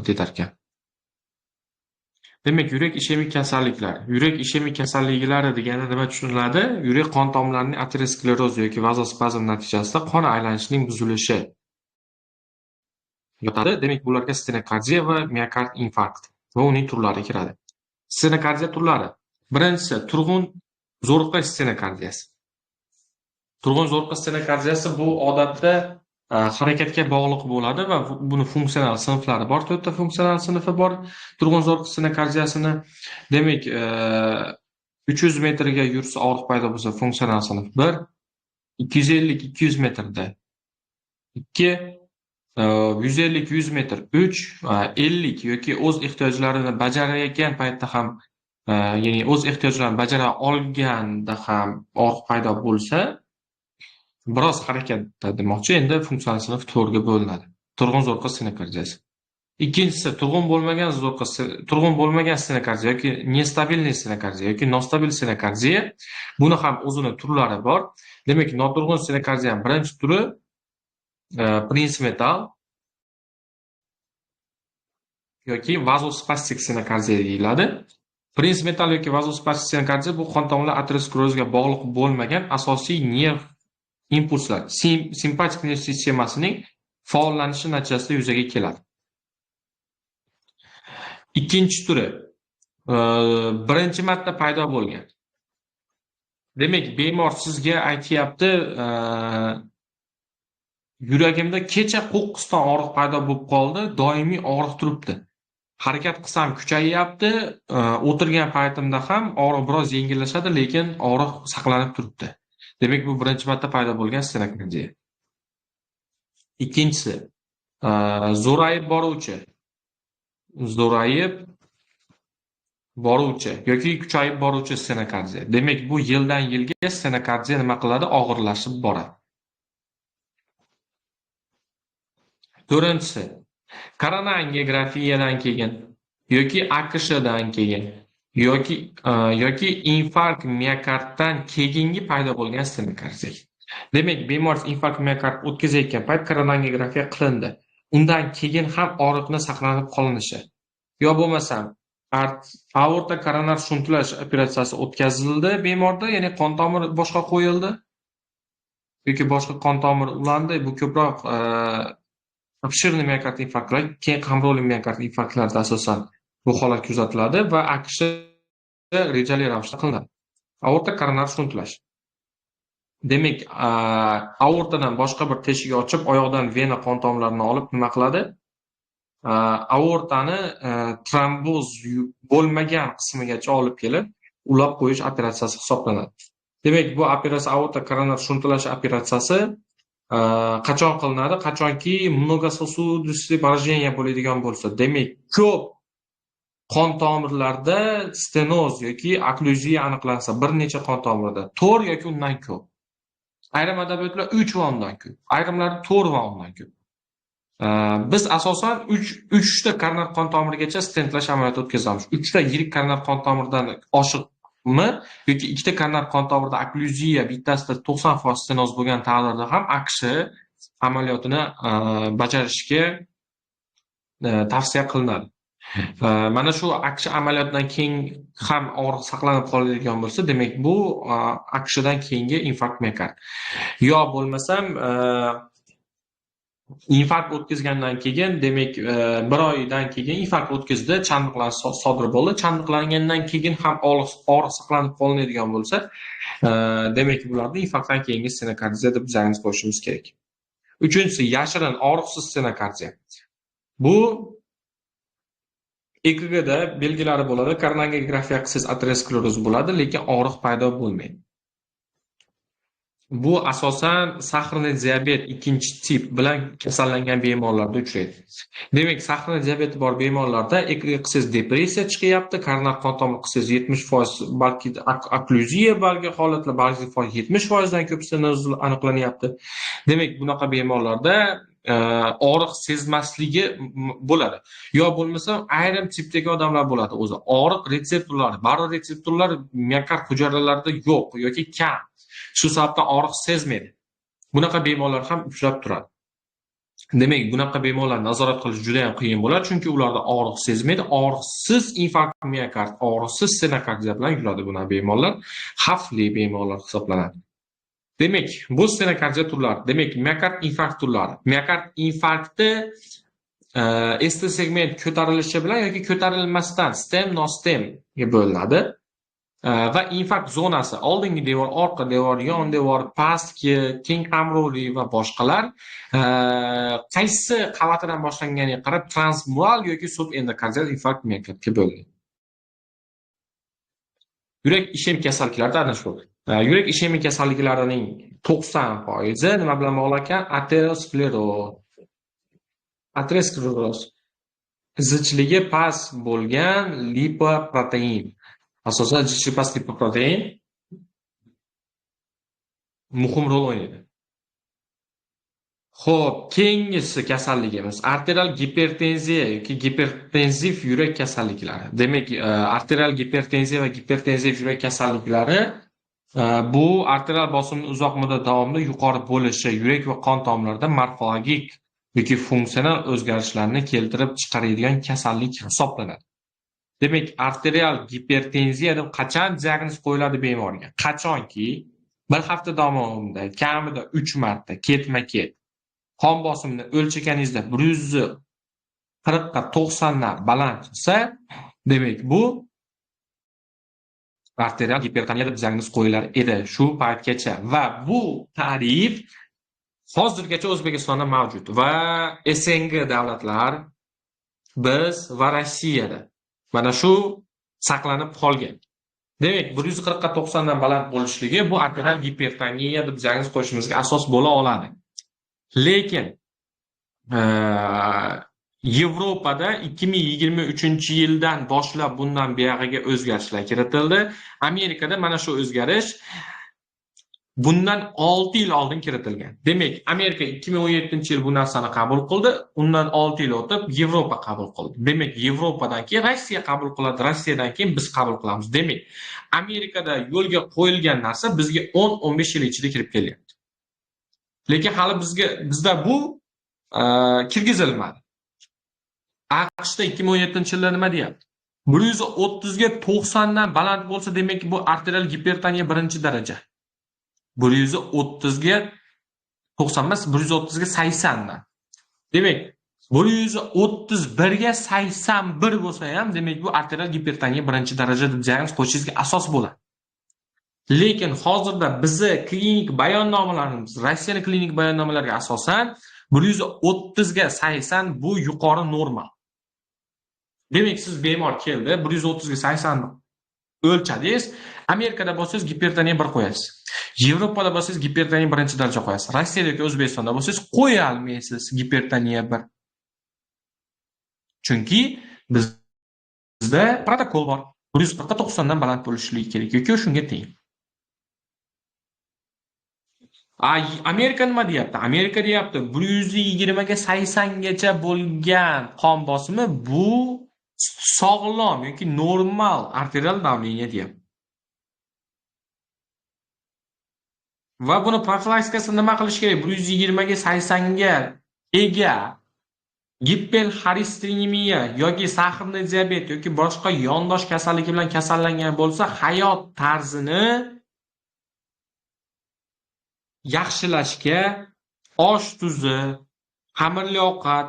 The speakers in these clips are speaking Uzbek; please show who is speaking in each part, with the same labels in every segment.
Speaker 1: xizmat etar ekan. Demak, yurak ishemik kasalliklar. Yurak ishemik kasalliklari deganda nima tushuniladi? Yurak qon tomirlarining ateroskleroz yoki vazospazm natijasida qon aylanishining buzilishi yotadi. Demak, bularga stenokardiya va miokard infarkt va uning turlari kiradi. Stenokardiya turlari. Birinchisi turg'un zo'riqish stenokardiyasi. Turg'un zo'riqish stenokardiyasi bu odatda harakatga bog'liq bo'ladi va buni funksional sinflari bor. 4 ta funksional sinfi bor turg'un zo'riqish stenokardiyasini. Demak, 300 metrga yursa og'riq paydo bo'lsa funksional sinf 1, 250-200 metrda 2, 150-100 metr 3, 50 yoki o'z ehtiyojlarini bajarayotgan paytda ham, ya'ni o'z ehtiyojlarini bajara olganda ham og'riq paydo bo'lsa, biroz harakatda demoqchi, endi funksional sinf 4 ga bo'linadi. Turg'un zo'riqish stenokardiyasi. Ikkinchisi turg'un bo'lmagan zo'riqish, turg'un bo'lmagan stenokardiya yoki nestabilniy stenokardiya yoki nostabil stenokardiya. Buni ham o'zini turlari bor. Demak, noturg'un stenokardiyaning birinchi turi Prinzmetal yoki vazospastik stenokardiya deyiladi. Prinzmetal yoki vazospastik stenokardiya bu qon tomirlar aterosklerozga bog'liq bo'lmagan asosiy nerv impulslar, simpatik nerv sistemasining faollanishi natijasida yuzaga keladi. Ikkinchi turi birinchi marta paydo bo'lgan. Demak, bemor sizga aytyapti, yuragimda kecha qo'qqisdan og'riq paydo bo'lib qoldi, doimiy og'riq turibdi. Harakat qilsam kuchayyapti, o'tirgan paytimda ham og'riq biroz yengillashadi, lekin og'riq saqlanib turibdi. Demak, bu birinchi marta paydo bo'lgan stenokardiya. Ikkinchisi, zo'rayib boruvchi. Zo'rayib boruvchi yoki kuchayib boruvchi stenokardiya. Demak, bu yildan yilga stenokardiya nima qiladi? Og'irlashib boradi. To'rtinchisi, koronar angiografiyadan keyin yoki AKShdan keyin yoki infarkt miokarddan keyingi paydo bo'lgan stenokardiya. Demak, bemor infarkt miokard o'tkazayotgan payt koronar angiografiya qilindi. Undan keyin ham og'riqni saqlanib qolinishi. Yo bo'lmasam, aorta koronar shuntlash operatsiyasi o'tkazildi bemorda, ya'ni qon tomir boshqa qo'yildi yoki boshqa qon tomir ulandi. Bu ko'proq обширный miokard infarktlar, keng qamrovli miokard infarktlarda asosan bu holat kuzatiladi va AKSh rejali ravishda qilinadi. Aorta koronar shuntlash. Demak, aortadan boshqa bir teshik ochib, oyoqdan vena qon tomirlarini olib nima qiladi? Aortani tromboz bo'lmagan qismigacha olib kelib, ulab qo'yish operatsiyasi hisoblanadi. Demak, bu operatsiya aorta koronar shuntlash operatsiyasi qachon qilinadi? Qachonki многососудистое поражение bo'ladigan bo'lsa, demak, ko'p qon tomirlarda stenoz yoki okklyuziya aniqlansa, bir necha qon tomirda 4 yoki undan ko'p. Ayrim adabiyotlar 3 va undan ko'p, ayrimlari 4 va undan ko'p. Biz asosan 3ta koronar qon tomirgacha stentlash amaliyoti o'tkazamiz. 3 ta yirik koronar qon tomirdan oshiqmi yoki 2 ta koronar qon tomirda okklyuziya, bittasida 90% stenoz bo'lgan taqdirda ham AKSh amaliyotini bajarishga tavsiya qilinadi. Mana shu AKSh amaliyotidan keyin ham og'riq saqlanib qoladigan bo'lsa, demak bu AKShdan keyingi infarkt miokard. Yo bo'lmasam infarkt o'tkazgandan keyin, demak bir oydan keyin infarkt o'tkazdi, chandiqlanish sodir bo'ldi. Chandiqlangandan keyin ham og'riq saqlanib qolinadigan bo'lsa, demak bularni infarktdan keyingi stenokardiya deb diagnoz qo'yishimiz kerak. Uchinchisi, yashirin og'riqsiz stenokardiya. Bu EKGda belgilari bo'ladi, koronar angiografiya qilsangiz ateroskleroz bo'ladi, lekin og'riq paydo bo'lmaydi. Bu asosan saxarli diabet 2 tip bilan kasallangan bemorlarda uchraydi. Demak, saxarli diabeti bor bemorlarda EKG qilsangiz depressiya chiqyapti, koronar qon tomir qilsangiz 70%, balki okklyuziya balki holatlar, ba'zi 70% dan ko'p stenoz aniqlanyapti. Demak, bunaqa bemorlarda og'riq sezmasligi bo'ladi. Yo bo'lmasa ayrim tipdagi odamlar bo'ladi o'zi. Og'riq retseptorlari, baroretseptorlar miokard hujayralarida yo'q yoki kam. Shu sababdan og'riq sezmaydi. Bunaqa bemorlar ham uchrab turadi. Demak, bunaqa bemorlarni nazorat qilish juda ham qiyin bo'ladi, chunki ularda og'riq sezmaydi. Og'riqsiz infarkt miokard, og'riqsiz stenokardiya bilan yuradi bunaqa bemorlar. Xavfli bemorlar hisoblanadi. Demak, bu stenokardiya turlari, demak, miokard infarkt turlari. Miokard infarkti ST segment ko'tarilishi bilan yoki ko'tarilmasdan stem, nostemga bo'linadi. Va infarkt zonasi oldingi devor, orqa devor, yon devor, pastki, keng qamrovli va boshqalar qaysi qavatidan boshlanganiga qarab transmural yoki subendokardial infarkt miokardga bo'linadi. Yurak ishemik kasalliklarida ana shu. Yurak ishemik kasalliklarining 90% nima bilan bog'liq ekan? Ateroskleroz. Ateroskleroz zichligi past bo'lgan lipoprotein. Asosan zichligi past lipoprotein muhim rol o'ynaydi. Xo'p, keyingisi kasalligimiz arterial gipertenziya yoki gipertenziv yurak kasalliklari. Demak, arterial gipertenziya va gipertenziv yurak kasalliklari bu arterial bosimning uzoq muddat davomida yuqori bo'lishi, yurak va qon tomirlarida morfologik yoki funksional o'zgarishlarni keltirib chiqaradigan kasallik hisoblanadi. Demak, arterial gipertenziya deb qachon diagnoz qo'yiladi bemorga? Qachonki bir hafta davomida kamida 3 marta ketma-ket qon bosimini o'lchaganingizda 140 ga 90 dan baland chiqsa, demak bu arterial gipertoniya deb diagnoz qo'yilar edi shu paytgacha. Va bu ta'rif hozirgacha O'zbekistonda mavjud va SNG davlatlar, biz va Rossiyada mana shu saqlanib qolgan. Demak, 140 ga 90 dan baland bo'lishligi bu arterial gipertoniya deb diagnoz qo'yishimizga asos bo'la oladi. Lekin Yevropada 2023-yildan boshlab bundan buyog'iga o'zgarishlar kiritildi. Amerikada mana shu o'zgarish bundan 6 yil oldin kiritilgan. Demak, Amerika 2017-yil bu narsani qabul qildi, undan 6 yil o'tib Yevropa qabul qildi. Demak, Yevropadan keyin Rossiya qabul qiladi, Rossiyadan keyin biz qabul qilamiz. Demak, Amerikada yo'lga qo'yilgan narsa bizga 10-15 yil ichida kirib kelyapti. Lekin hali bizda bu kirgizilmadi. AQShda 2017-yilda nima deyapti? 130 ga 90 dan baland bo'lsa, demak bu arterial gipertoniya 1-daraja. 130 ga 90 emas, 130 ga 80 dan. Demak, 131 ga 81 bo'lsa ham, demak bu arterial gipertoniya 1-daraja deb diagnoz qo'yishingizga asos bo'ladi. Lekin hozirda bizni klinik bayonnomalarimiz, Rossiyaning klinik bayonnomalariga asosan 130 ga 80 bu yuqori norma. Demak, siz bemor keldi, 130 ga 80 o'lchadingiz. Amerikada bo'lsangiz gipertoniya 1 qo'yasiz. Yevropada bo'lsangiz gipertoniya 1-daraja qo'yasiz. Rossiyada yoki O'zbekistonda bo'lsangiz qo'ya olmaysiz gipertoniya 1. Chunki bizda protokol bor. 140 ga 90 dan baland bo'lishligi kerak yoki shunga teng. Amerika nima deyapti? Amerika deyapti 120 ga 80 gacha bo'lgan qon bosimi bu sog'lom yoki normal arterial давление deyapti. Va buni profilaktikasi nima qilish kerak? 120 ga 80 ga ega giperxolesterolemiya yoki saxarli diabet yoki boshqa yondosh kasalligi bilan kasallangan bo'lsa, hayot tarzini yaxshilashga, osh tuzi, xamirli ovqat,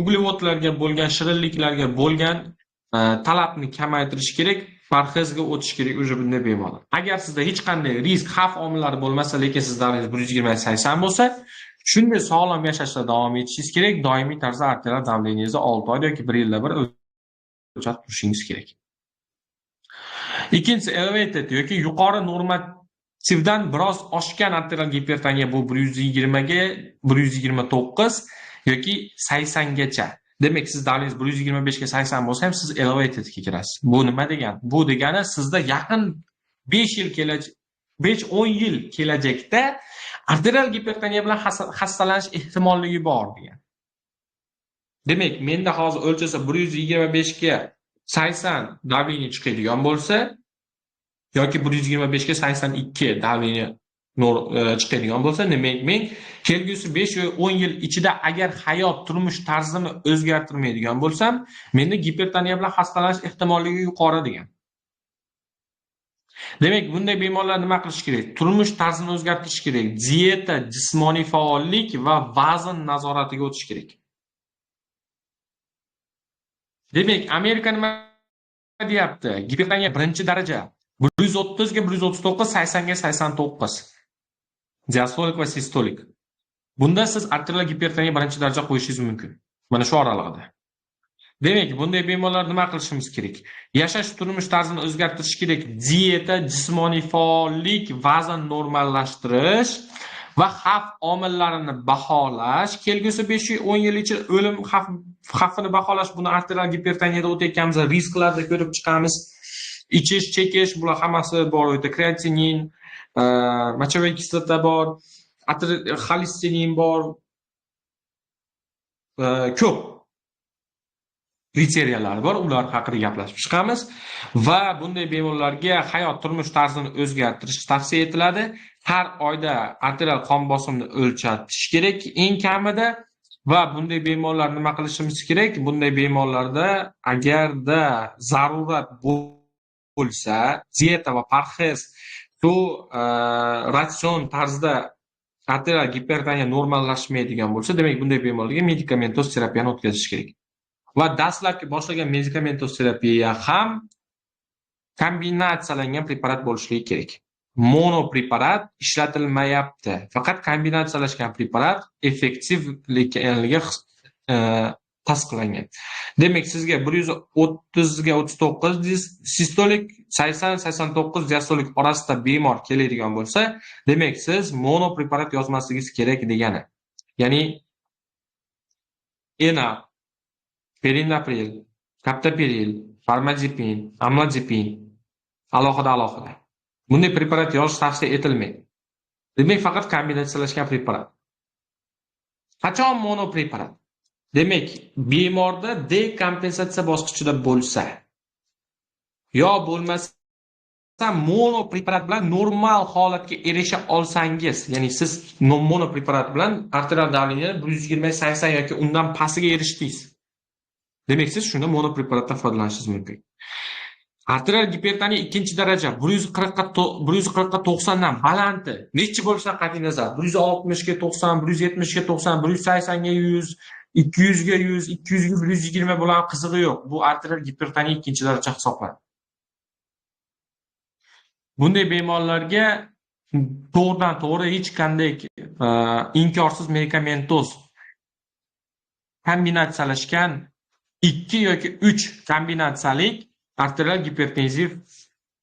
Speaker 1: uglevodlarga bo'lgan, shirinliklarga bo'lgan talabni kamaytirish kerak, parhezga o'tish kerak o'sha bunday bemorlar. Agar sizda hech qanday risk, xavf omillari bo'lmasa, lekin sizda 120-80 bo'lsa, shunday sog'lom yashashda davom etishingiz kerak. Doimiy tarzda arterial давлениyangizni 6 oyda yoki 1 yilda bir o'lchab turishingiz kerak. Ikkinchisi elevated yoki yuqori normativdan biroz oshgan arterial gipertoniya bu 120 ga 129 yoki 80 gacha. Demak, siz davlingiz 125 ga 80 bo'lsa ham siz elevatedga kirasiz. Bu nima degani? Bu degani sizda yaqin 5 yil kelajak, 5-10 yil kelajakda arterial gipertoniya bilan xastalanish ehtimolligi bor degan. Demak, menda hozir o'lchasa 125 ga 80 давление chiqadigan bo'lsa yoki 125 ga 82 давление chiqadigan bo'lsa, demak men kelgusi 5 yo 10 yil ichida agar hayot turmush tarzimni o'zgartirmaydigan bo'lsam, menda gipertoniya bilan xastalanish ehtimolligi yuqori degan. Demak, bunday bemorlar nima qilish kerak? Turmush tarzini o'zgartirish kerak. Dieta, jismoniy faollik va vazn nazoratiga o'tish kerak. Demak, Amerika nima deyapti? Gipertoniya birinchi daraja 130 ga 139, 80 ga 89. Diastolik va sistolik. Bunda siz arterial gipertoniya birinchi daraja qo'yishingiz mumkin. Mana shu oralig'ida. Demak, bunday bemorlar nima qilishimiz kerak? Yashash turmush tarzini o'zgartirish kerak. Dieta, jismoniy faollik, vazn normallashtirish va xavf omillarini baholash. Kelgusi 5-10 yil ichida o'lim xavfini baholash. Buni arterial gipertoniyada o'tayotganmiz, risklarni ko'rib chiqamiz. Ichish, chekish, bular hammasi bor u yerda. Kreatinin, mochevая kislota bor, xolesterin bor. Ko'p kriteriyalar bor, ular haqida gaplashib chiqamiz va bunday bemorlarga hayot turmush tarzini o'zgartirish tavsiya etiladi. Har oyda arterial qon bosimini o'lchatish kerak eng kamida va bunday bemorlar nima qilishimiz kerak? Bunday bemorlarda agarda zarurat bo'lsa, dieta va parhez, shu ratsion tarzda arterial gipertoniya normallashmaydigan bo'lsa, demak bunday bemorlarga medikamentoz terapiyani o'tkazish kerak. Va dastlabki boshlagan medikamentoz terapiya ham kombinatsiyalangan preparat bo'lishligi kerak. Monopreparat ishlatilmayapti. Faqat kombinatsiyalashgan preparat effektiv ekanligi tasdiqlangan. Demak, sizga 130 ga 39 sistolik, 80 89 diastolik orasida bemor keladigan bo'lsa, demak siz monopreparat yozmasligingiz kerak degani. Ya'ni ENA, perindopril, kaptopril, farmazepin, amlodipin alohida. Bunday preparat yozish tavsiya etilmaydi. Demak, faqat kombinatsiyalashgan preparat. Qachon monopreparat? Demak, bemorda dekompensatsiya bosqichida bo'lsa, yo bo'lmasa monopreparat bilan normal holatga erisha olsangiz, ya'ni siz monopreparat bilan arterial давление 120-80 yoki undan pastiga erishdingiz. Demak, siz shunda monopreparatdan foydalanishingiz mumkin. Arterial gipertoniya ikkinchi daraja 140 ga 90 dan balanti. Nechi bo'lishidan qat'iy nazar 160 ga 90, 170 ga 90, 180 ga 100, 200 ga 100, 200 ga 120 bular qizig'i yo'q. Bu arterial gipertoniya ikkinchi daraja hisoblanadi. Bunday bemorlarga to'g'ridan to'g'ri hech qanday inkorsiz medikamentoz kombinatsiyalashgan 2 yoki 3 kombinatsiyalik arterial gipertenziv,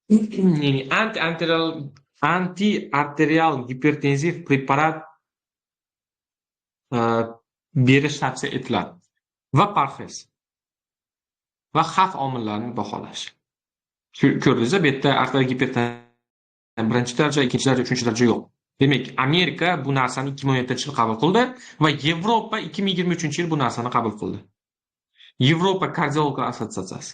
Speaker 1: ya'ni anti-arterial gipertenziv preparat berish tavsiya etiladi va parhez va xavf omillarini baholash. Ko'rdingiz, bu yerda arterial gipertenziya birinchi daraja, ikkinchi daraja, uchinchi daraja yo'q. Demak, Amerika bu narsani 2017-yil qabul qildi va Yevropa 2023-yil bu narsani qabul qildi. Yevropa kardiologlar assotsiatsiyasi.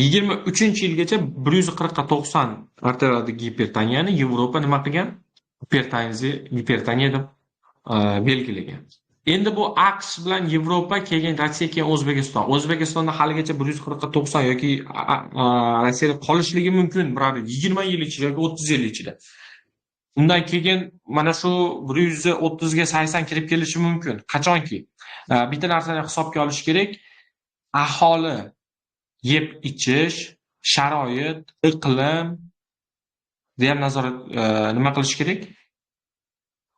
Speaker 1: Yigirma uchinchi yilgacha 140 ga 90 arterial gipertoniyani Yevropa nima qilgan? Gipertoniya deb belgilagan. Endi bu AQSh bilan Yevropa, keyin Rossiya, keyin O'zbekiston. O'zbekistonda haligacha 140 ga 90 yoki Rossiyada qolishligi mumkin biror 20 yil ichida yoki 30 yil ichida. Undan keyin mana shu 130 ga 80 kirib kelishi mumkin. Qachonki? Bitta narsani hisobga olish kerak. Aholi yeb ichish, sharoit, iqlim degan nazorat nima qilish kerak?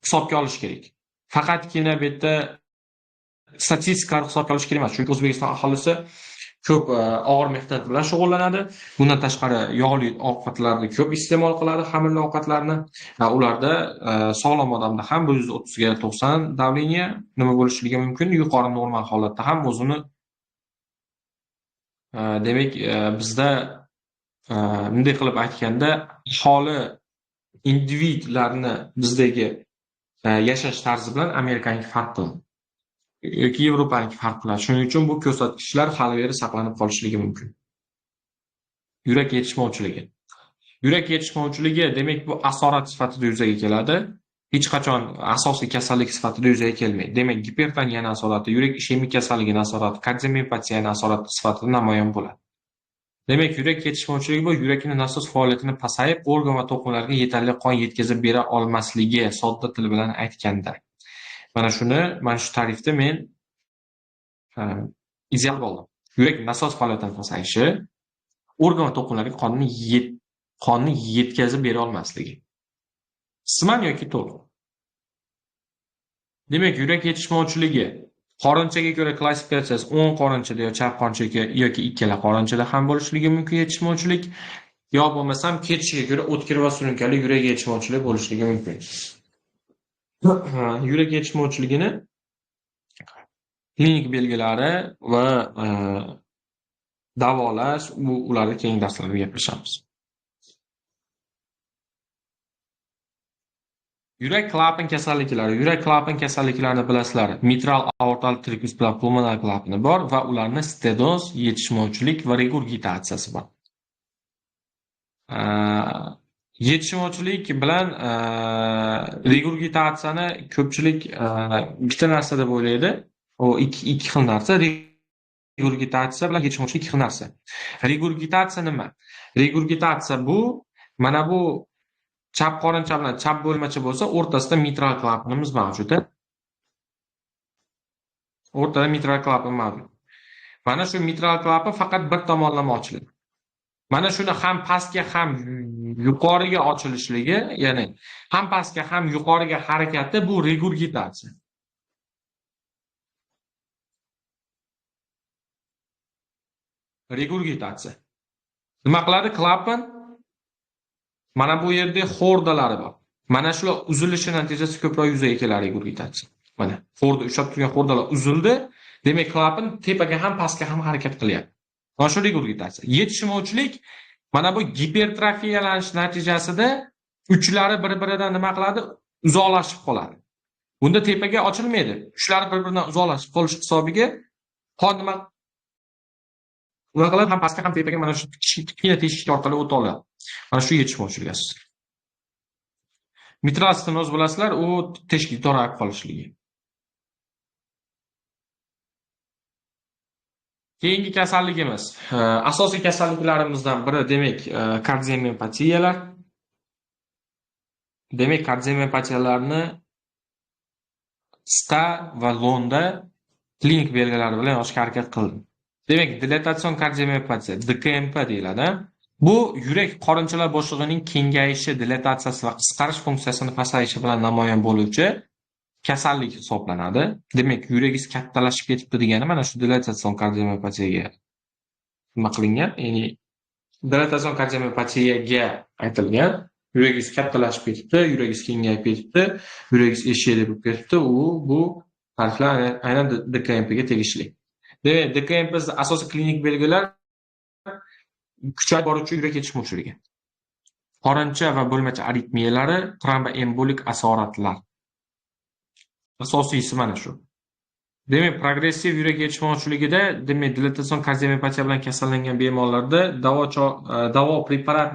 Speaker 1: Hisobga olish kerak. Faqatgina bu yerda statistikalarni hisobga olish kerak emas, chunki O'zbekiston aholisi ko'p og'ir mehnat bilan shug'ullanadi. Bundan tashqari yog'li ovqatlarni ko'p iste'mol qiladi, xamirli ovqatlarni. Ularda sog'lom odamda ham 130 ga 90 давление nima bo'lishligi mumkin, yuqori normal holatda ham o'zini. Demak, bizda bunday qilib aytganda, aholi individlarni bizdagi yashash tarzi bilan Amerikaniki farq qiladi. yoki Yevropaniki farq qiladi. Shuning uchun bu ko'rsatkichlar hali beri saqlanib qolishligi mumkin. Yurak yetishmovchiligi. Yurak yetishmovchiligi, demak, bu asorat sifatida yuzaga keladi. Hech qachon asosiy kasallik sifatida yuzaga kelmaydi. Demak, gipertoniyani asorati, yurak ishemik kasalligini asorati, kardiomiopatiyani asorati sifatida namoyon bo'ladi. Demak, yurak yetishmovchiligi bu yurakning nasos faoliyatini pasayib, organ va to'qimalarga yetarli qon yetkazib bera olmasligi, sodda til bilan aytganda. Mana shuni, mana shu ta'rifda men ideal bo'ldim. Yurak nasos faoliyatini pasayishi, organ va to'qimalarga qonni yetkazib bera olmasligi. Qisman yoki to'liq. Demak, yurak yetishmovchiligi qorinchaga ko'ra klassifikatsiyasi o'ng qorinchada yo chap qorinchaga yoki ikkala qorinchada ham bo'lishligi mumkin yetishmovchilik, yo bo'lmasam ketishiga ko'ra o'tkir va surunkali yurak yetishmovchiligi bo'lishligi mumkin. Yurak yetishmovchiligini klinik belgilari va davolash, ularni keyingi darslarda gaplashamiz. Yurak klapan kasalliklari. Yurak klapan kasalliklarini bilasizlar. Mitral, aortal, trikuspid, pulmonal klapani bor va ularni stenoz, yetishmovchilik va regurgitatsiyasi bor. Yetishmovchilik bilan regurgitatsiyani ko'pchilik bitta narsa deb o'ylaydi. O ikki xil narsa. Regurgitatsiya bilan yetishmovchilik ikki xil narsa. Regurgitatsiya nima? Regurgitatsiya bu mana bu chap qorincha bilan chap bo'lmacha bo'lsa, o'rtasida mitral klapanimiz mavjud. O'rtada mitral klapan mavjud. Mana shu mitral klapan faqat bir tomonlama ochiladi. Mana shuni ham pastga ham yuqoriga ochilishligi, ya'ni ham pastga ham yuqoriga harakati bu regurgitatsiya. Regurgitatsiya. Nima qiladi klapan? Mana bu yerda xordalari bor. Mana shular uzilishi natijasida ko'proq yuzaga keladi regurgitatsiya. Mana xorda ushlab turgan xordalar uzildi. Demak, klapan tepaga ham pastga ham harakat qilyapti. Mana shu regurgitatsiya. Yetishmovchilik mana bu gipertrofiyalanish natijasida uchlari bir-biridan nima qiladi? Uzoqlashib qoladi. Bunda tepaga ochilmaydi. Uchlari bir-biridan uzoqlashib qolish hisobiga qon nima qiladi? Ham pastga ham tepaga mana shu kichkina teshik orqali o'ta oladi. Mana shu yetishmovchilik asosan. Mitral stenoz bilasizlar, u teshik torayib qolishligi. Keyingi kasalligimiz, asosiy kasalliklarimizdan biri, demak, kardiomiopatiyalar. Demak, kardiomiopatiyalarni STA va LONda klinik belgilari bilan yozishga harakat qildim. Demak, dilatatsion kardiomiopatiya, DKMP deyiladi. Bu yurak qorinchalar bo'shlig'ining kengayishi, dilatatsiyasi va qisqarish funksiyasini pasayishi bilan namoyon bo'luvchi kasallik hisoblanadi. Demak, yuragingiz kattalashib ketibdi degani mana shu dilatatsion kardiomiopatiyaga nima qilingan? Ya'ni dilatatsion kardiomiopatiyaga aytilgan. Yuragingiz kattalashib ketibdi, yuragingiz kengayib ketibdi, yuragingiz eshakdek bo'lib ketibdi. Bu ta'riflar aynan DKMP ga tegishli. Demak, DKMP asosiy klinik belgilar kuchayib boruvchi yurak yetishmovchiligi, qorincha va bo'lmacha aritmiyalari, tromboembolik asoratlar. Asosiysi mana shu. Demak, progressiv yurak yetishmovchiligida, demak, dilatatsion kardiomiopatiya bilan kasallangan bemorlarda davo preparat,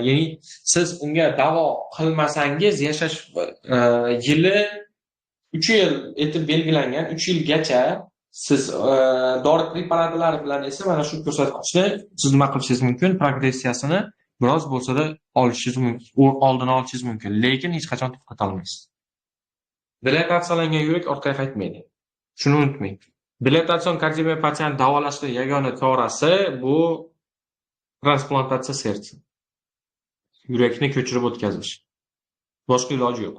Speaker 1: ya'ni siz unga davo qilmasangiz yashash yili 3 yil etib belgilangan, 3 yilgacha siz dori preparatlari bilan esa mana shu ko'rsatkichni siz nima qilishingiz mumkin? Progressiyasini biroz bo'lsa-da olishingiz mumkin, oldini olishingiz mumkin, lekin hech qachon to'xtata olmaysiz. Dilatatsiyalangan yurak orqaga qaytmaydi. Shuni unutmang. Dilatatsion kardiomiopatiyani davolashning yagona chorasi bu transplantatsiya sertsi. Yurakni ko'chirib o'tkazish. Boshqa iloji yo'q.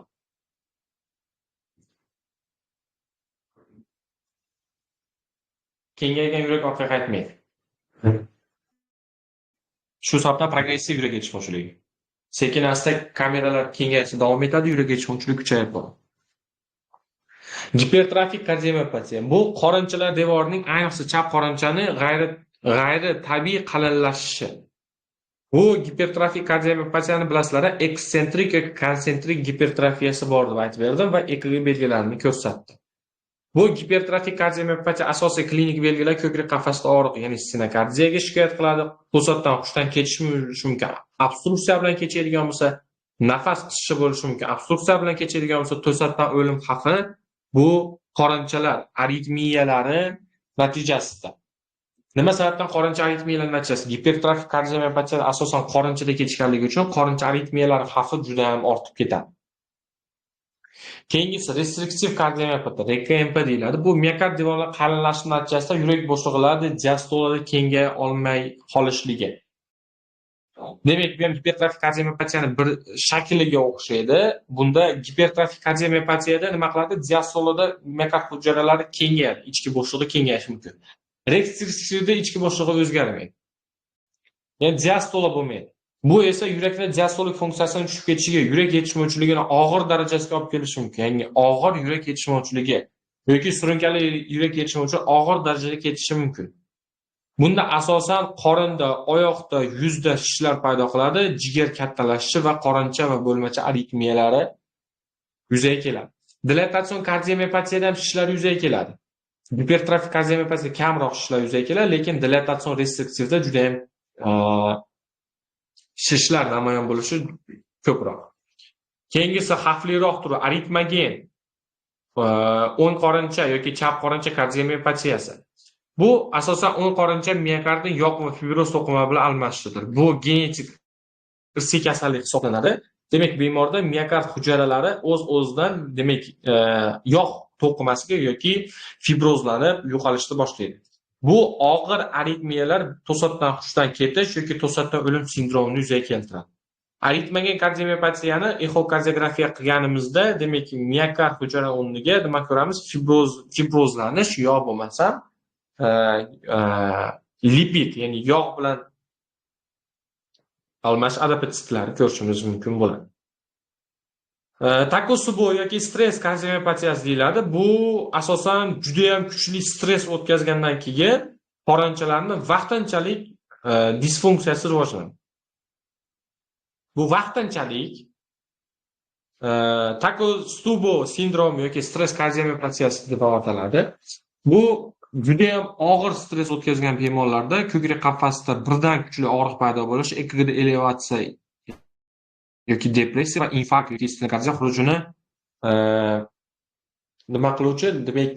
Speaker 1: Kengaygan yurak orqaga qaytmaydi. Shu sababdan progressiv yurak yetishmovchiligi. Sekin-asta kameralar kengayishda davom etadi, yurak yetishmovchiligi kuchayib boradi. Gipertrofik kardiomiopatiya bu qorinchalar devorining, ayniqsa chap qorinchani g'ayri tabiiy qalinlashishi. Bu gipertrofik kardiomiopatiyani bilasizlar, eksentrik yoki konsentrik gipertrofiyasi bor deb aytib berdim va EKG belgilarini ko'rsatdi. Bu gipertrofik kardiomiopatiya asosiy klinik belgilar ko'krak qafasida og'riq, ya'ni stenokardiyaga shikoyat qiladi, to'satdan hushdan ketishi mumkin, obstruksiya bilan kechadigan bo'lsa, nafas qisishi bo'lishi mumkin, obstruksiya bilan kechadigan bo'lsa, to'satdan o'lim xavfi bu qorinchalar aritmiyalari natijasida. Nima sababdan qorincha aritmiyalari natijasida? Gipertrofik kardiomiopatiya asosan qorinchada kechganligi uchun qorincha aritmiyalari xavfi juda ham ortib ketadi. Keyingisi restriktiv kardiomiopatiya, RKMP deyiladi. Bu miokard devorlari qalinlashishi natijasida yurak bo'shlig'ida diastolada kengaya olmay qolishligi. Demak, bu ham gipertrofik kardiomiopatiyani bir shakliga o'xshaydi. Bunda gipertrofik kardiomiopatiyada nima qiladi? Diastolada miokard hujayralari kengayadi, ichki bo'shlig'i kengayishi mumkin. Restriktivda ichki bo'shlig'i o'zgarmaydi. Ya'ni diastola bo'lmaydi. Bu esa yurakning diastolik funksiyasining tushib ketishiga, yurak yetishmovchiligini og'ir darajasiga olib kelishi mumkin. Ya'ni og'ir yurak yetishmovchiligi yoki surunkali yurak yetishmovchiligi og'ir darajada ketishi mumkin. Bunda asosan qorinda, oyoqda, yuzda shishlar paydo qiladi, jigar kattalashishi va qorincha va bo'lmacha aritmiyalari yuzaga keladi. Dilatatsion kardiomiopatiyada ham shishlar yuzaga keladi. Gipertrofik kardiomiopatiyada kamroq shishlar yuzaga keladi, lekin dilatatsion restriktivda juda ham shishlar namoyon bo'lishi ko'proq. Keyingisi xavfliroq turi aritmogen, o'ng qorincha yoki chap qorincha kardiomiopatiyasi. Bu asosan o'ng qorincha miokardning yog' va fibroz to'qima bilan almashishidir. Bu genetik irsiy kasallik hisoblanadi. Demak, bemorda miokard hujayralari o'z-o'zidan demak yog' to'qimasiga yoki fibrozlanib yo'qolishni boshlaydi. Bu og'ir aritmiyalar to'satdan hushdan ketish yoki to'satdan o'lim sindromini yuzaga keltiradi. Aritmogen kardiomiopatiyani exokardiografiya qilganimizda, demak, miokard hujayra o'rniga nima ko'ramiz? Fibrozlanish yo bo'lmasam lipid, ya'ni yog' bilan almash adipotsitlari ko'rishimiz mumkin bo'ladi. Takotsubo yoki stress kardiomiopatiyasi deyiladi. Bu asosan juda ham kuchli stress o'tkazgandan keyin qorinchalarni vaqtinchalik disfunksiyasi rivojlanadi. Bu vaqtinchalik Takotsubo sindromi yoki stress kardiomiopatiyasi deb ataladi. Bu juda ham og'ir stress o'tkazgan bemorlarda ko'krak qafasida birdan kuchli og'riq paydo bo'lishi, EKGda elevatsiya yoki depressiya va infarkt yoki stenokardiya xurujini nima qiluvchi, demak,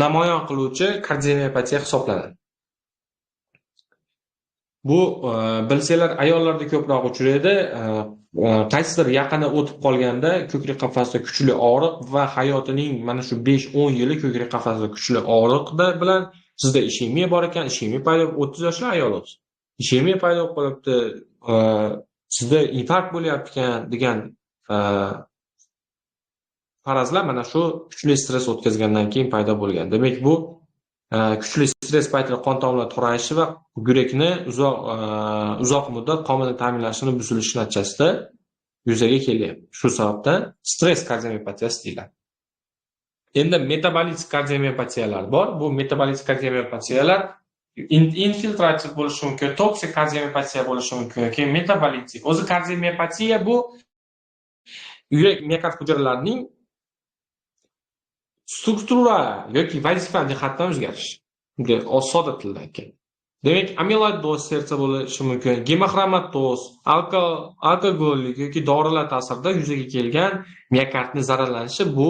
Speaker 1: namoyon qiluvchi kardiomiopatiya hisoblanadi. Bu bilsanglar ayollarda ko'proq uchraydi. Qaysidir yaqini o'tib qolganda ko'krak qafasida kuchli og'riq va hayotining mana shu 5-10 yili ko'krak qafasida kuchli og'riqda bilan sizda ishemiya bor ekan, ishemiya paydo bo'lib, 30 yoshli ayol o'zi. Ishemiya paydo bo'lib qolibdi, sizda infarkt bo'lyapti ekan degan farazlar mana shu kuchli stress o'tkazgandan keyin paydo bo'lgan. Demak, bu kuchli stress paytida qon tomirlari torayishi va yurakni uzoq muddat qon bilan ta'minlashini buzilishi natijasida yuzaga kelyapti. Shu sababdan stress kardiomiopatiyasi deyiladi. Endi metabolik kardiomiopatiyalar bor. Bu metabolik kardiomiopatiyalar infiltrativ bo'lishi mumkin, toksik kardiomiopatiya bo'lishi mumkin yoki metabolik. O'zi kardiomiopatiya bu yurak miokard hujayralarining struktura yoki vazifa jihatdan o'zgarishi. Bunday soda tilda aytganda. Demak, amiloidoz sersa bo'lishi mumkin, gemoxromatoz, alkogollik yoki dorilar ta'sirida yuzaga kelgan miokardning zararlanishi bu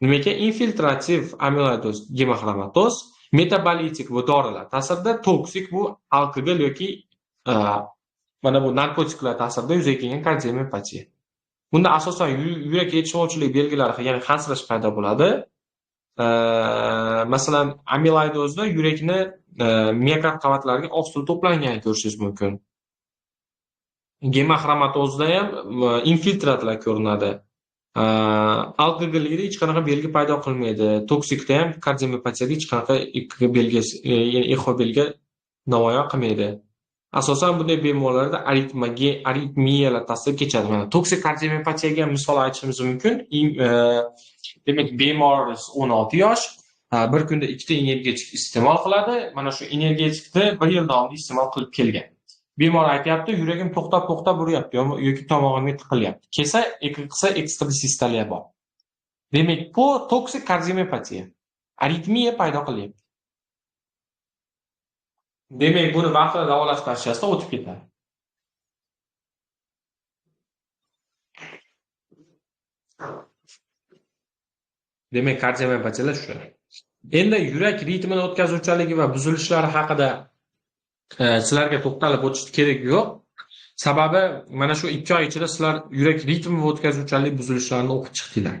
Speaker 1: nima ekan? Infiltrativ amiloidoz, gemoxromatoz, metabolitik bu dorilar ta'sirida, toksik bu alkogol yoki mana bu narkotiklar ta'sirida yuzaga kelgan kardiomiopatiya. Bunda asosan yurak yetishmovchilik belgilari, ya'ni hansirash paydo bo'ladi. Masalan, amiloidozda yurakni miokard qavatlariga oqsil to'planganini ko'rishingiz mumkin. Gemoxromatozda ham infiltratlar ko'rinadi. Alkogollikda hech qanaqa belgi paydo qilmaydi. Toksikda ham kardiomiopatiyada hech qanaqa belgisi, ya'ni eho belgi namoyon qilmaydi. Asosan bunday bemorlarda aritmiyalar ta'sir kechadi. Mana toksik kardiomiopatiyaga ham misol aytishimiz mumkin. Demak, bemor 16 yosh, bir kunda 2 ta energetik iste'mol qiladi. Mana shu energetikni 1 yil davomida iste'mol qilib kelgan. Bemor aytyapti, yuragim to'xtab-to'xtab uryapti yoki tomog'imga tiqilyapti. Kelsa, EKG qilsa, ekstrasistoliya bor. Demak, bu toksik kardiomiopatiya, aritmiya paydo qilyapti. Demak, buni vaqtida davolash natijasida o'tib ketadi. Demak, kardiomiopatiyalar shu. Endi yurak ritmini o'tkazuvchanligi va buzilishlari haqida sizlarga to'xtalib o'tish kerak yo'q. Sababi mana shu 2 oy ichida sizlar yurak ritmi va o'tkazuvchanlik buzilishlarini o'qib chiqdinglar.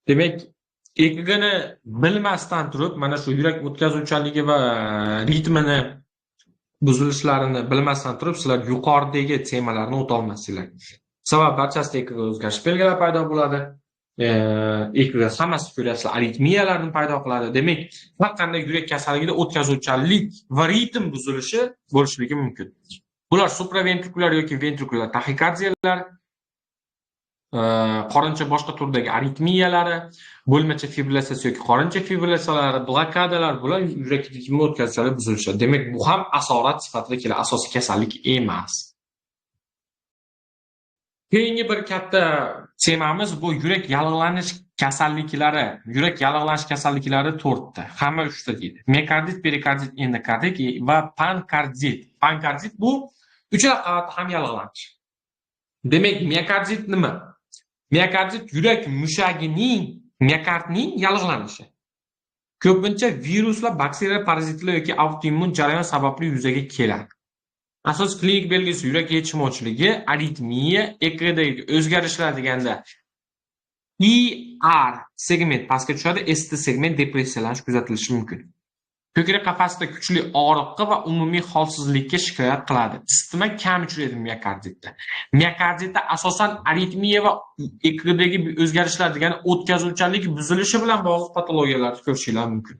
Speaker 1: Demak, EKGni bilmasdan turib, mana shu yurak o'tkazuvchanligi va ritmini buzilishlarini bilmasdan turib, sizlar yuqoridagi temalarni o'ta olmaysizlar. Sabab barchasida EKG o'zgarish belgilari paydo bo'ladi. EKG hammasi ko'ryapsizlar, aritmiyalarni paydo qiladi. Demak, har qanday yurak kasalligida o'tkazuvchanlik va ritm buzilishi bo'lishligi mumkin. Bular supraventrikulyar yoki ventrikulyar taxikardiyalar, qorincha boshqa turdagi aritmiyalari, bo'lmacha fibrillatsiyasi yoki qorincha fibrillatsiyalari, blokadalar, bular yurak ritmi o'tkazuvchanlik buzilishi. Demak, bu ham asorat sifatida keladi, asosiy kasallik emas. Keyingi bir katta temamiz bu yurak yallig'lanish kasalliklari. Yurak yallig'lanish kasalliklari 4 ta, hamma 3 ta deydi. Miokardit, perikardit, endokardit va pankardit. Pankardit bu uchala qavat ham yallig'lanish. Demak, miokardit nima? Miokardit yurak mushagining, miokardning yallig'lanishi. Ko'pincha viruslar, bakteriyalar, parazitlar yoki autoimmun jarayon sababli yuzaga keladi. Asos klinik belgisi yurak yetishmovchiligi, aritmiya, EKGdagi o'zgarishlar deganda IR segment pastga tushadi, ST segment depressiyalanish kuzatilishi mumkin. Ko'krak qafasida kuchli og'riqqa va umumiy holsizlikka shikoyat qiladi. Isitma kam uchraydi miokarditda. Miokarditda asosan aritmiya va EKGdagi o'zgarishlar degani o'tkazuvchanlik buzilishi bilan bog'liq patologiyalarni ko'rishinglar mumkin.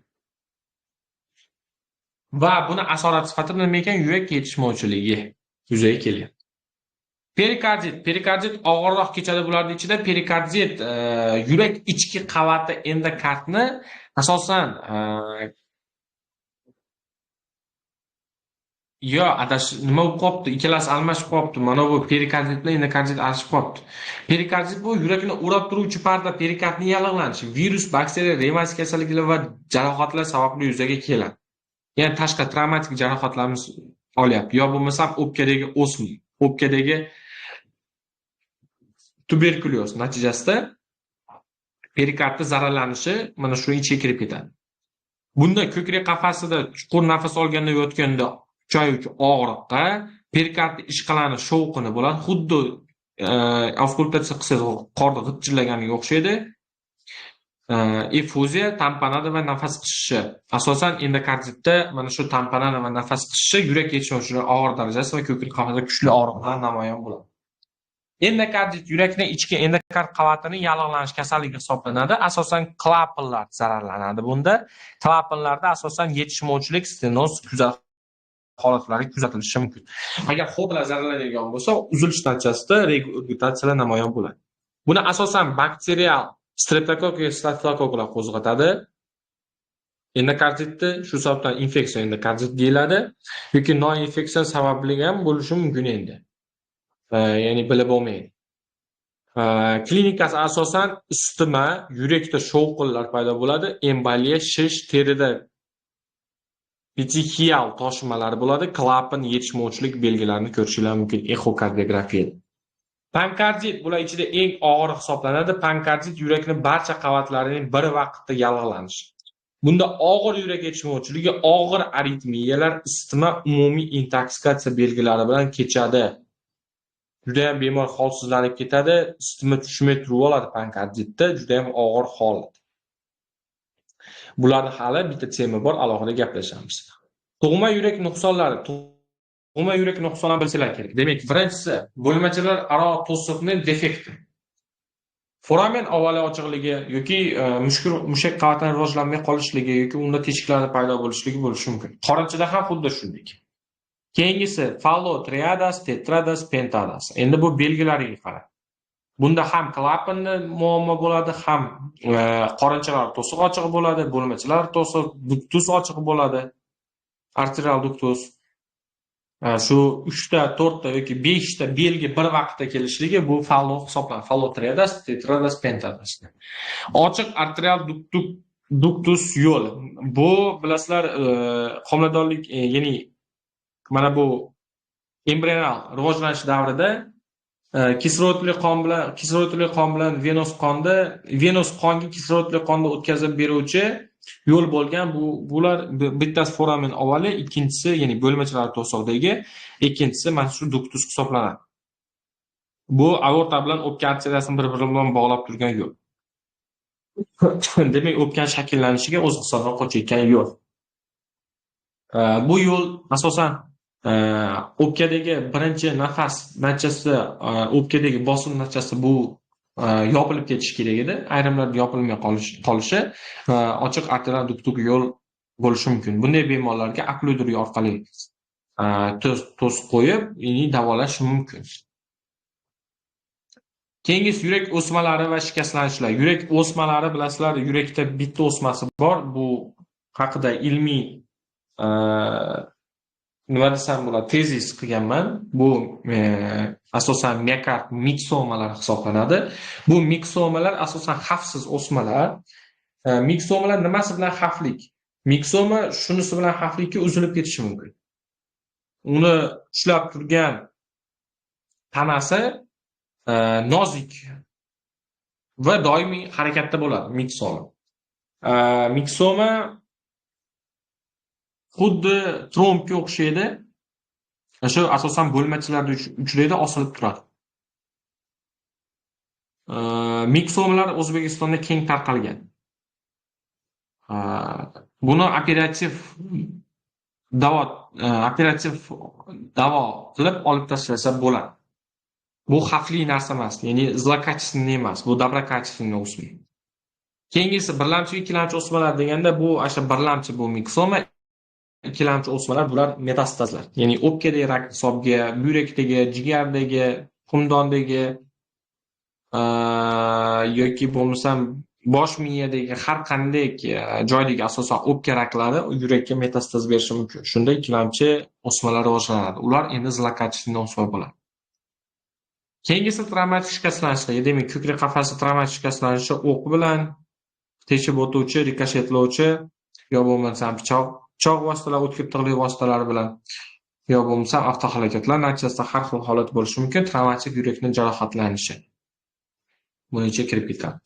Speaker 1: Va buni asorat sifatida nima ekan? Yurak yetishmovchiligi yuzaga kelyapti. Perikardit. Perikardit og'irroq kechadi bularning ichida. Perikardit yurak ichki qavati endokardni asosan yo adash nima bo'lib qopti? Ikkalasi almashib qopti. Mana bu perikardit bilan endokardit almashib qopti. Perikardit bu yurakni o'rab turuvchi parda perikardning yallig'lanishi, virus, bakteriya, revmatik kasalliklar va jarohatlar sababli yuzaga keladi. Ya'ni tashqi travmatik jarohatlarimiz olyapti. Yo bo'lmasam o'pkadagi o'sma, o'pkadagi tuberkulyoz natijasida perikardda zararlanishi mana shu ichiga kirib ketadi. Bunda ko'krak qafasida chuqur nafas olganda yotganda kuchayuvchi og'riqqa, perikardni ishqalanish shovqini bo'ladi. Xuddi auskultatsiya qilsangiz qorni g'ichillaganiga o'xshaydi. Efuziya, tamponada va nafas qisishi. Asosan endokarditda mana shu tamponada va nafas qisishi yurak yetishmovchiligi og'ir darajasi va ko'krak qafasida kuchli og'riq bilan namoyon bo'ladi. Endokardit yurakning ichki endokard qavatining yallig'lanish kasalligi hisoblanadi. Asosan klapanlar zararlanadi bunda. Klapanlarda asosan yetishmovchilik, stenoz holatlari kuzatilishi mumkin. Agar xodlar zararlanadigan bo'lsa, uzilish natijasida regurgitatsiyalar namoyon bo'ladi. Buni asosan bakterial streptokokk va stafilokoklar qo'zg'atadi. Endokarditni shu sababdan infeksiya endokardit deyiladi yoki noinfeksiya sababli ham bo'lishi mumkin endi. Ya'ni bilib bo'lmaydi. Klinikasi asosan isitma, yurakda shovqinlar paydo bo'ladi, emboliya, shish, terida petexial toshmalar bo'ladi, klapan yetishmovchilik belgilarini ko'rishinglar mumkin exokardiografiyada. Pankardit bular ichida eng og'ir hisoblanadi. Pankardit yurakning barcha qavatlarining bir vaqtda yallig'lanishi. Bunda og'ir yurak yetishmovchiligi, og'ir aritmiyalar, isitma, umumiy intoksikatsiya belgilari bilan kechadi. Juda ham bemor holsizlanib ketadi, isitma tushmay turib oladi pankarditda, juda ham og'ir holat. Bularni hali bitta tema bor, alohida gaplashamiz. Tug'ma yurak nuqsonlari. Tug'ma yurak nuqsonlarini bilsalar kerak. Demak, birinchisi bo'lmachalar aro to'siqning defekti. Foramen ovali ochiqligi yoki mushak qavatining rivojlanmay qolishligi yoki unda teshiklarning paydo bo'lishligi bo'lishi mumkin. Qorinchada ham xuddi shunday. Keyingisi Fallot triadas, tetradas, pentadas. Endi bu belgilariga qarab. Bunda ham klapanni muammo bo'ladi, ham qorinchalar to'siq ochiq bo'ladi, bo'lmachalar to'siq, duktus ochiq bo'ladi. Arterial duktus. Shu 3 ta, 4 ta yoki 5 ta belgi bir vaqtda kelishligi bu Fallot hisoblanadi. Fallot triadasi, tetradasi, pentadasi. Ochiq arterial duktus yo'l. Bu bilasizlar, homiladorlik, ya'ni mana bu embrional rivojlanish davrida kislorodli qon bilan venoz qonda, venoz qonga kislorodli qonni o'tkazib beruvchi yo'l bo'lgan. Bular bittasi foramen ovale, ikkinchisi, ya'ni bo'lmachalar to'sig'idagi, ikkinchisi mana shu duktus hisoblanadi. Bu aorta bilan o'pka arteriyasini bir biri bilan bog'lab turgan yo'l. Demak, o'pkani shakllanishiga o'z hisobidan qochayotgan yo'l. Bu yo'l asosan o'pkadagi birinchi nafas natijasida, o'pkadagi bosim natijasida bu yopilib ketishi kerak edi. Ayrimlarda yopilmay qolishi ochiq arterial duktus yo'l bo'lishi mumkin. Bunday bemorlarga okklyuder orqali to'siq qo'yib, davolash mumkin. Keyingisi yurak o'smalari va shikastlanishlar. Yurak o'smalari, bilasizlar, yurakda bitta o'smasi bor. Bu haqida ilmiy, nima desam bo'ladi, tezis qilganman. Bu asosan miokard miksomalar hisoblanadi. Bu miksomalar asosan xavfsiz o'smalar. Miksomalar nimasi bilan xavfli? Miksoma shunisi bilan xavfliki, uzilib ketishi mumkin. Uni ushlab turgan tanasi nozik va doimiy harakatda bo'ladi miksoma. Miksoma xuddi trombga o'xshaydi. Shu asosan bo'lmachalarda uchraydi, osilib turadi. Miksomalar O'zbekistonda keng tarqalgan. Buni operativ davo qilib olib tashlasa bo'ladi. Bu xavfli narsa emas, ya'ni злокачественный emas, bu доброкачественный o'sma. Keyingisi birlamchi, ikkilamchi o'smalar deganda, bu o'sha birlamchi bu miksoma, ikkilamchi o'smalar bular metastazlar. Ya'ni o'pkadagi rak hisobiga, buyrakdagi, jigardagi, xumdondagi yoki bo'lmasam bosh miyadagi har qanday joydagi, asosan o'pka raklari yurakka metastaz berishi mumkin. Shunda ikkilamchi o'smalar rivojlanadi. Ular endi злокачественный o'sma bo'ladi. Keyingisi travmatik shikastlanishlar. Demak, ko'krak qafasi travmatik shikastlanishi o'q bilan teshib o'tuvchi, rikoshetlovchi yo bo'lmasam pichoq vositalari, o'tkir tig'li vositalari bilan yo bo'lmasam avtohalokatlar natijasida har xil holat bo'lishi mumkin, travmatik yurakni jarohatlanishi. Buni ichiga kirib ketadi.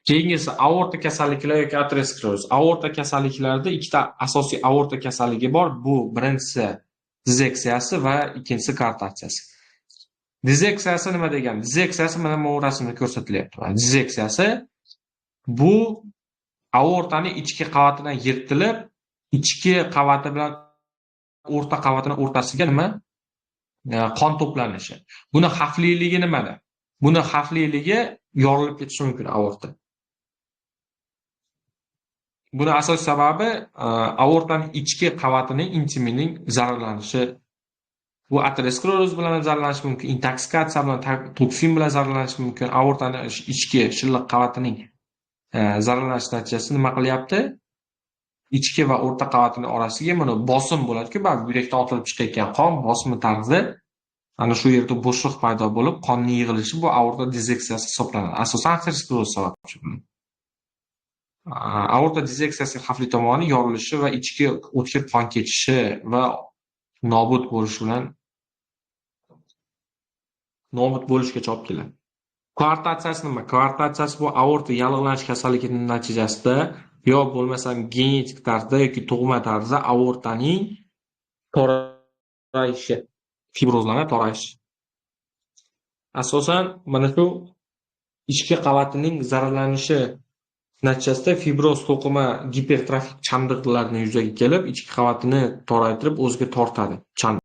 Speaker 1: Keyingisi aorta kasalliklari yoki ateroskleroz. Aorta kasalliklarida ikkita asosiy aorta kasalligi bor. Bu birinchisi disseksiyasi va ikkinchisi koarktatsiyasi. Disseksiyasi nima degani? Disseksiyasi mana bu rasmda ko'rsatilyapti. Disseksiyasi bu aortani ichki qavatidan yirtilib, ichki qavati bilan o'rta qavatini o'rtasiga nima? Qon to'planishi. Buni xavfliligi nimada? Buni xavfliligi yorilib ketishi mumkin aorta. Buni asosiy sababi aortaning ichki qavatining, intimining zararlanishi. Bu ateroskleroz bilan ham zararlanishi mumkin, intoksikatsiya bilan, toksin bilan zararlanishi mumkin. Aortani ichki shilliq qavatining zararlanishi natijasida nima qilyapti? Ichki va o'rta qavatining orasiga mana bosim bo'ladi-ku, baribir yurakdan otilib chiqayotgan qon bosimi tarzida ana shu yerda bo'shliq paydo bo'lib, qonning yig'ilishi, bu aorta disseksiyasi hisoblanadi. Asosan ateroskleroz sababchi. Aorta disseksiyasining xavfli tomoni yorilishi va ichki o'tkir qon kechishi va nobud bo'lishi bilan, nobud bo'lishgacha olib keladi. Koarktatsiyasi nima? Koarktatsiyasi bu aorta yallig'lanish kasalligining natijasida yo bo'lmasam genetik tarzda yoki tug'ma tarzda aortaning torayishi, fibrozlanib torayishi. Asosan mana shu ichki qavatining zararlanishi natijasida fibroz to'qima gipertrofik chandiqlarni yuzaga kelib, ichki qavatini toraytirib, o'ziga tortadi chandiq.